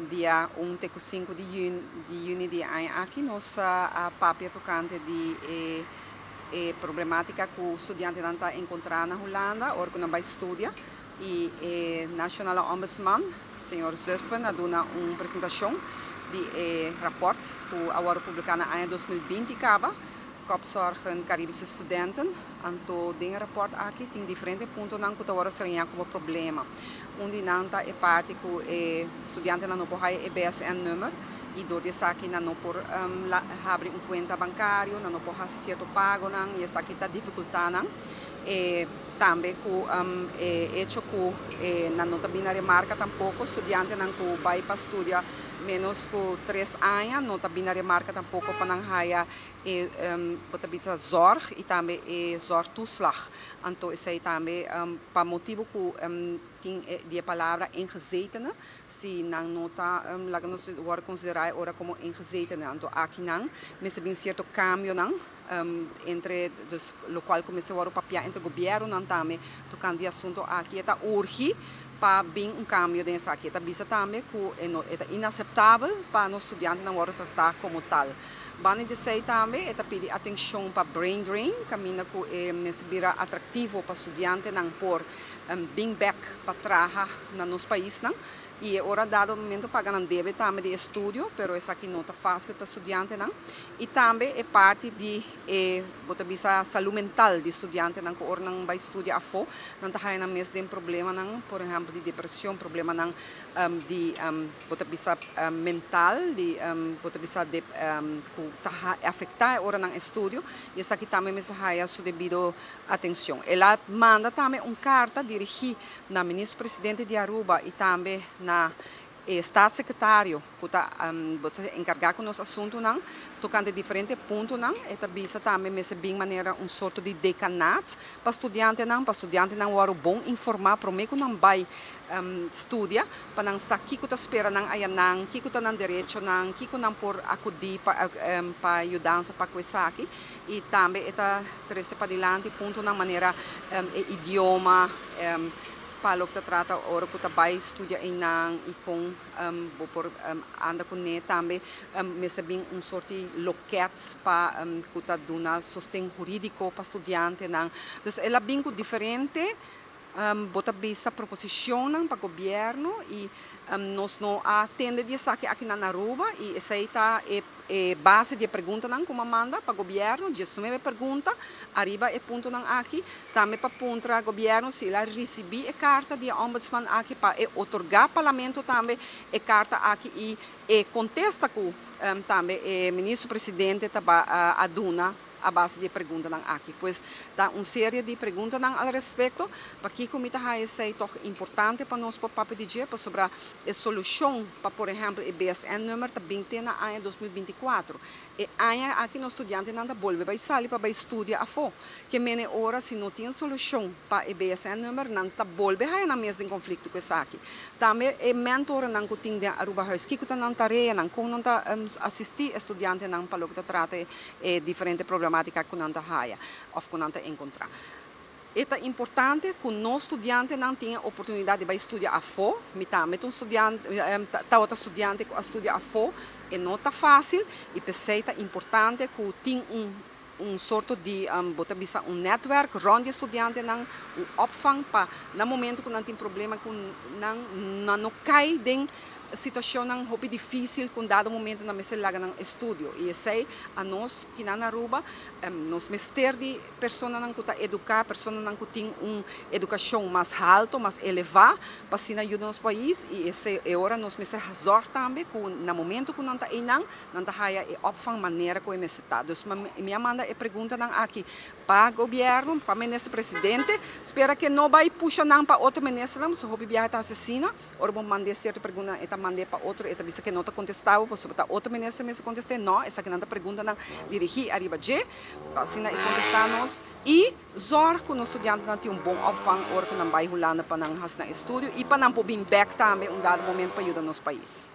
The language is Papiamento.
Dia 1 te ku 5 di yüni di aña aki nos a papia tokante di e problemátika ku studiantenan ta enkontrá na Hulanda ora ku nan bai studia i e Nationale Ombudsman, señor Zutphen, a duna un presentashon di e rapport ku a wòrdu publiká na aña 2020 kaba, Kopzorgen Caribische Studenten. Anto den rapport aki tin diferente puntonan ku ta wòrdu señalá komo problema. Un di nan ta e parti ku e studiantenan no por haya e BSN-nummer i dor di esaki nan no por habri un kuenta bankario, nan no por hasi sierto pagonan i esaki ta difikultá nan. Tambe ku e hecho ku nan no ta bin na remarka tampoko, studiantenan ku bai pa studia menos ku 3 aña no ta bin na remarka tampoko pa nan haya e bo ta bisa zorg i tambe e zorgtoeslag. Anto esei tambe pa motibu ku tin di e palabra ingezetene, si nan no ta laga nos wòrdu konsiderá ora komo ingezetene. Anto aki nan mester bin sierto kambionan entre, dus lokual ku mester wòrdu papiá entre gobièrnunan tambe tokante e asuntu aki. E ta urgi pa bin un kambio den esaki. E ta bisa tambe ku e no e ta inaseptabel pa nos studiantenan wòrdu tratá komo tal. Banda di esei tambe e ta pidi atenshon pa brain drain, kaminda ku e mester bira atraktivo pa studiantenan por bin bèk pa traha na nos paisnan i e ora dado momento paga nan debe tambe di estudio, pero esaki no ta fásil pa studiantenan. I tambe e parti di e bo ta bisa salú mental di studiantenan ku ora nan bai studia afó, nan ta haña nan mes den problemanan, por ehèmpel di depreshon, problemanan di bo ta bisa mental, di bo ta bisa ku ta afektá e ora nan estudio i esaki tambe mester haña su debido atenshon. El a manda tambe un karta dirigí na minister presidente di Aruba i tambe na e staatssecretario ku ta enkargá ku nos asuntunan tokante diferente puntonan. E ta bisa tambe mester bin manera un sorto di decanaat pa studiantenan wòrdu bon informá promé ku nan bai studia, pa nan sa kiko ta spera nan ayanan, kiko ta nan derechonan, kiko nan por akudí pa yudansa pa ku esaki. I tambe e ta trese padilanti puntonan manera e idioma, pa loke ta trata ora ku ta bai studia einan i kon bo por anda kuné. Tambe mester bin un sorto di loket pa ku ta duna sosten hurídiko pa studiantenan. Dus el a bin ku diferente bo ta bisa proposishonnan pa gobièrnu i nos no a tende di esaki aki na Aruba i esei ta e base di e preguntanan ku mi a manda pa gobièrnu, 19 pregunta ariba e puntonan aki. Tambe pa puntra gobièrnu si el a risibí e karta di ombudsman aki, pa e otorgá parlamento tambe e karta aki i e kontesta ku tambe e minister presidente taba a duna a base di preguntanan aki. Pues ta un serie di preguntanan al respecto, pakiko mi ta haya esei toch importante pa nos por papia di dje, pasobra e solushon pa, por ehèmpel, e BSN-nummer ta bin te na aña 2024. E aña aki nos studiantenan ta bolbe bai sali pa bai studia afó. Ke men ora si no tin solushon pa e BSN-nummer, nan ta bolbe haya nan mes den konflikto ku esaki. Tambe e mentornan ku tin den Arubahuis, kiko ta nan tareanan, kon nan ta asistí studiantenan pa loke ta trata e diferente problemátika ku nan ta haya òf ku nan ta enkontrá. E ta importante ku nos studiantenan tin oportunidat di bai studia afó. Mi tambe ta un studiante, tabata studiante ku a studia afó. E no ta fásil i p'esei ta importante ku tin un sorto di bo ta bisa un netwerk rònt di studiantenan, un opvang pa na momento ku nan tin problema ku nan nan no kai den situashonnan hopi difísil ku un dado momento nan mester laga nan estudio. I esei a nos aki na Aruba nos mester di personanan ku ta eduká, personanan ku tin un edukashon mas haltu, mas elevá, pa asina yuda nos pais. I esei e ora nos mester zorg tambe ku na momento ku nan ta einan, nan ta haya e opvang manera ku e mester ta. Dus mi a manda e preguntanan aki pa gobièrnu, pa minister presidente. Spera ku no bai pusha nan pa otro ministernan, so hopi biaha ta asina. Ora bo manda sierto pregunta, e ta manda pa otro, e ta bisa ku no ta kontestá, pasobra ta otro minister mester kontestá. No, esakinan ta preguntanan dirigí ariba dje, pa asina e kontestá nos. I zorg ku nos studiantenan tin un bon opvang ora ku nan bai Hulanda pa nan hasi nan estudio i pa nan por bin bèk tambe un dado momento pa yuda nos pais.